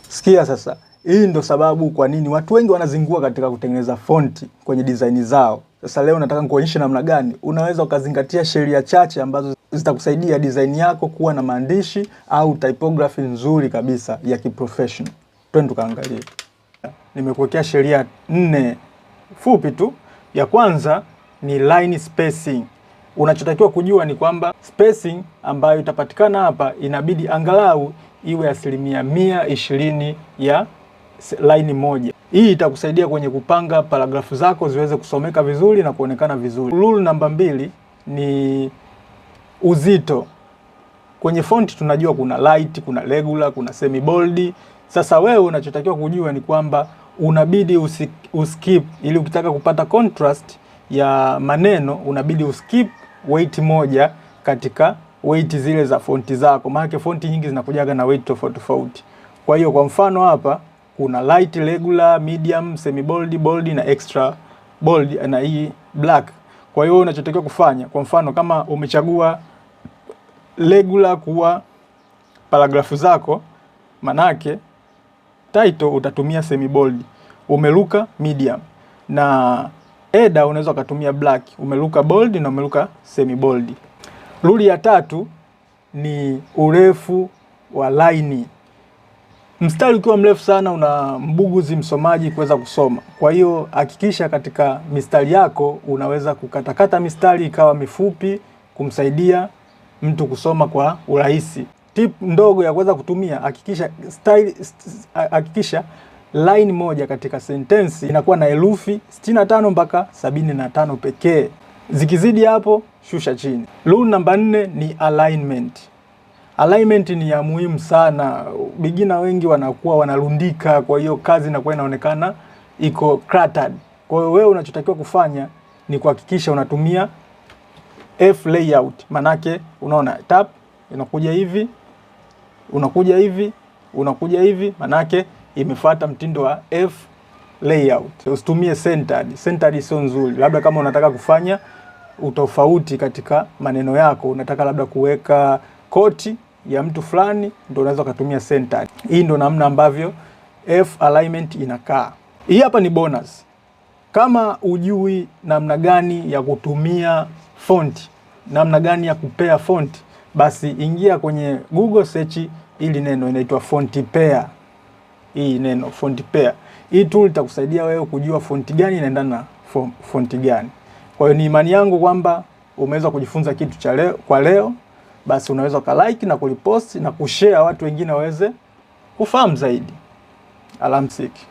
Sikia sasa, hii ndo sababu kwa nini watu wengi wanazingua katika kutengeneza fonti kwenye design zao. Sasa leo nataka nikuonyeshe namna gani unaweza ukazingatia sheria chache ambazo zitakusaidia design yako kuwa na maandishi au typography nzuri kabisa ya kiprofessional. Twende tukaangalie. Nimekuwekea sheria nne fupi tu. Ya kwanza ni line spacing. Unachotakiwa kujua ni kwamba spacing ambayo itapatikana hapa inabidi angalau iwe 120% ya line moja. Hii itakusaidia kwenye kupanga paragrafu zako ziweze kusomeka vizuri na kuonekana vizuri. Rule namba 2 ni uzito. Kwenye font tunajua kuna light, kuna regular, kuna semi bold. Sasa wewe unachotakiwa kujua ni kwamba unabidi uskip, ili ukitaka kupata contrast ya maneno unabidi uskip weight moja katika weight zile za fonti zako, maana fonti nyingi zinakujaga na weight tofauti tofauti. Kwa hiyo kwa mfano hapa kuna light, regular, medium, semi bold, bold na extra bold na hii black. Kwa hiyo unachotakiwa kufanya, kwa mfano kama umechagua regular kuwa paragrafu zako, manake title utatumia semi bold, umeruka medium, na header unaweza ukatumia black, umeruka bold na umeruka semi bold. Rule ya tatu ni urefu wa line. Mstari ukiwa mrefu sana una mbuguzi msomaji kuweza kusoma. Kwa hiyo hakikisha katika mistari yako unaweza kukatakata mistari ikawa mifupi kumsaidia mtu kusoma kwa urahisi. Tip ndogo ya kuweza kutumia, hakikisha style, hakikisha line moja katika sentensi inakuwa na herufi 65 mpaka 75 pekee. Zikizidi hapo shusha chini. Rule namba 4 ni alignment. Alignment ni ya muhimu sana. Beginner wengi wanakuwa wanarundika, kwa hiyo kazi inakuwa inaonekana iko cluttered. Kwa hiyo wewe unachotakiwa kufanya ni kuhakikisha unatumia F layout. Manake unaona tab inakuja hivi, unakuja hivi, unakuja hivi, manake imefuata mtindo wa F layout. Usitumie centered. Centered sio nzuri. Labda kama unataka kufanya utofauti katika maneno yako, unataka labda kuweka quote ya mtu fulani, ndio unaweza kutumia centered. Hii ndio namna ambavyo F alignment inakaa. Hii hapa ni bonus. Kama ujui namna gani ya kutumia font, namna gani ya kupair font, basi ingia kwenye Google search ili neno inaitwa font pair. Hii neno font pair. Hii tool itakusaidia wewe kujua fonti gani inaendana na fonti gani. Kwa hiyo ni imani yangu kwamba umeweza kujifunza kitu cha leo kwa leo, basi unaweza ukalike na kulipost na kushare watu wengine waweze kufahamu zaidi. Alamsiki.